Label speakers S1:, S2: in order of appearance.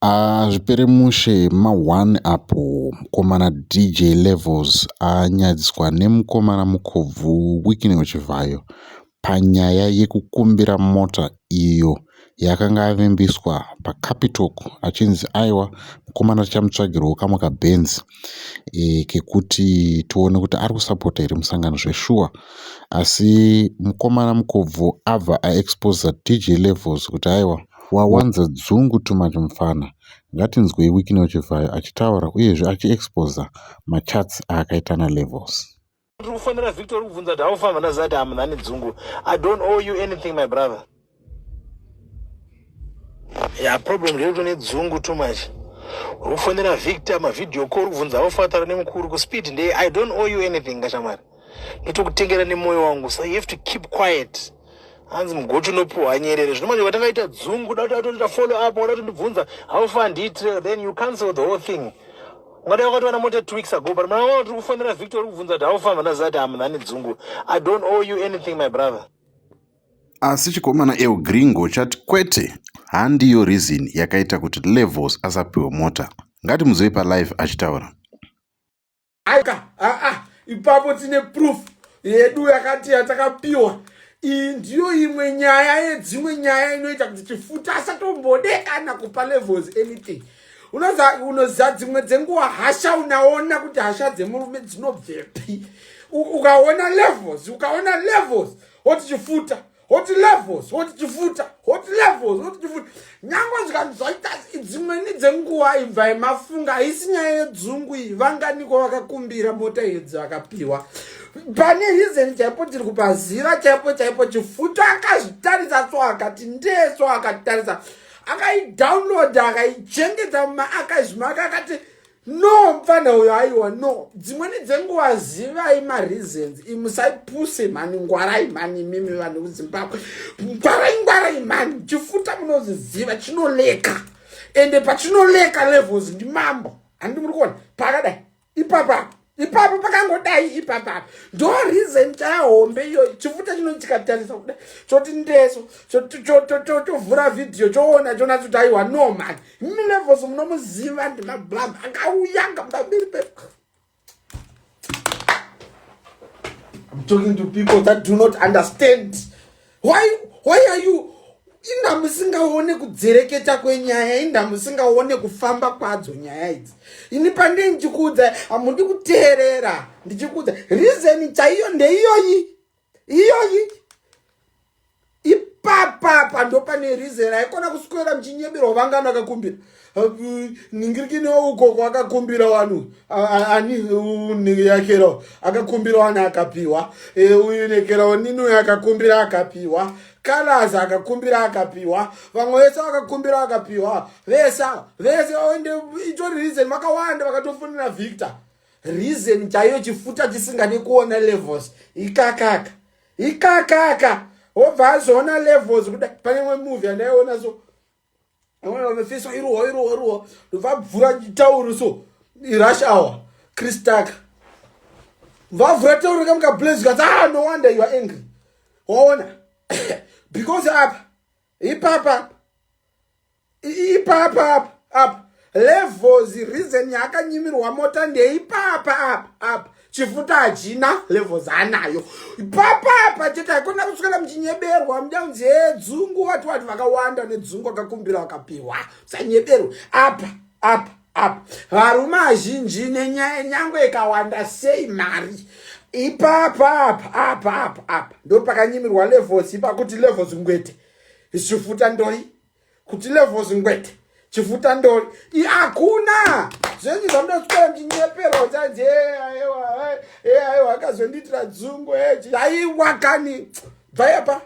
S1: Hazvipere mushe ma-one apo mukomana DJ Levels anyadziswa nemukomana mukobvu Wicknell Chivhayo panyaya yekukumbira mota iyo yakanga avimbiswa paCapitalk achinzi aiwa mukomana tichamutsvagirawo kamwe kaBenz kekuti tione kuti ari kusapota here musangano zveshuwa. Asi mukomana mukobvu abva aexposer DJ Levels kuti aiwa wawanza dzungu too much mufana. Ngatinzwei Wicknell Chivhayo achitaura uyezve achiexposer machats aakaita naLevels.
S2: Ndiri kufonera Victor uri kubvunza kuti how far ndaziva kuti hamuna nedzungu. I don't owe you anything, my brother. Yeah, problem ndeyekuti une dzungu too much. Uri kufonera Victor mavideo call uri kubvunza how far taura nemukuru kuspeed ndeye I don't owe you anything kashamwari. Ndotokutengera nemoyo wangu so you have to keep quiet. Hanzi mugoti unopuhwa nyerere. Zvino manje watanga dzungu da kuti follow up wada kutondibvunza how far ndiitire then you cancel the whole thing. Ungadai wakatowana mota 2 weeks ago, but mwana wangu tiri kufonera Victor uri kubvunza kuti how far ndaziva kuti hamuna nedzungu. I don't owe you anything, my brother.
S1: Asi chikomana El Gringo chati kwete, handiyo reason yakaita kuti Levels asapiwe mota. Ngatimuzwei palive achitaura.
S3: Aika aa, ipapo tine proof yedu yakati yatakapiwa. Iyi ndiyo imwe nyaya yedzimwe nyaya inoita kuti Chifuta asatombode kana kupa Levels anything. Unoziva dzimwe dzenguva hasha, unaona kuti hasha dzemurume dzinobvepi. Ukaona Levels, ukaona Levels woti Chifuta, woti Levels, woti Chifuta, woti Levels, woti Chifuta. Nyangwe zvikanzi zvaita dzimweni dzenguva, ibva yemafunga, haisi nyaya yedzungu iyi. Vanganiko vakakumbira mota idzi vakapiwa? Pane reason chaipo tiri kupaziva chaipo chaipo. Chifuta akazvitarisa so, akati ndeso, akatarisa, akaidownloada, akaichengeta mumaarchives make, akati no, mufana uyo aiwa no. Dzimweni dzenguva zivai mareasons. Musaipuse mhani, ngwarai mhani, mimi vanhu kuZimbabwe, ngwarai, ngwarai mhani. Chifuta munozviziva chinoleka, ende pachinoleka Levels ndimambo. Handi muri kuona pakadai ipapa, ipapo pakangodai ipapa, ndo reason chayahombe iyo. Chifuta chino chikatarisa kudai choti ndeso, chovhura vhidhiyo, choona, chonatso aiwa no man, imi Levels munomuziva, ndimablab akauya pamberi pe. I'm talking to people that do not understand. Why are you inda musingaone kudzereketa kwenyaya, inda musingaone kufamba kwadzo nyaya idzi? Ini pandei ndichikuudza, hamudi kuteerera. Ndichikuudza reason chaiyo ndeiyoyi, iyoyi ipapapa ndo pane reason. Haikona kuswera muchinyeberwa. Vangani vakakumbira ningirikinewo ukoko akakumbira wanu ani yakerawo akakumbira wani akapiwa, uyu nekerawo nini uyu akakumbira akapiwa, Kalas akakumbira akapiwa, vamwe vese vakakumbira vakapiwa, vese vese ende itori reason. Vakawanda vakatofonera Victor. Reason chaiyo Chifuta chisingade kuona Levels ikakaka, ikakaka, wobva azoona Levels kudai. Pane imwe movie yandaiona so, fesa irohwa, irohwa, irohwa, ndobva bvura tauro so, rush hour, Chris Tucker, vavhura tauro kamuka blaze kati, "Ah, no wonder you are angry." Waona, because apa ipapa, ipapa apa apa Levels reason yakanyimirwa mota ndeipapa apa apa. Chifuta hachina, Levels anayo ipapa apa chete. Haikona kuswera muchinyeberwa muda kunzi dzungu wati wati. Vakawanda nedzungu vakakumbira vakapiwa, musanyeberwa. Apa apa apa varume azhinji nenyaya, nyangwe ikawanda sei mari, ipapa apa apa apa apa ndo pakanyimirwa Levels ipa. Kuti Levels ngwete, Chifuta ndoi, kuti Levels ngwete, Chifuta ndori. Hakuna zvenyu zvamudoswera muchinyeperwa uchanzi aiwa, aiwa, akazondiitira dzungu. Aiwa kani, bvai apa.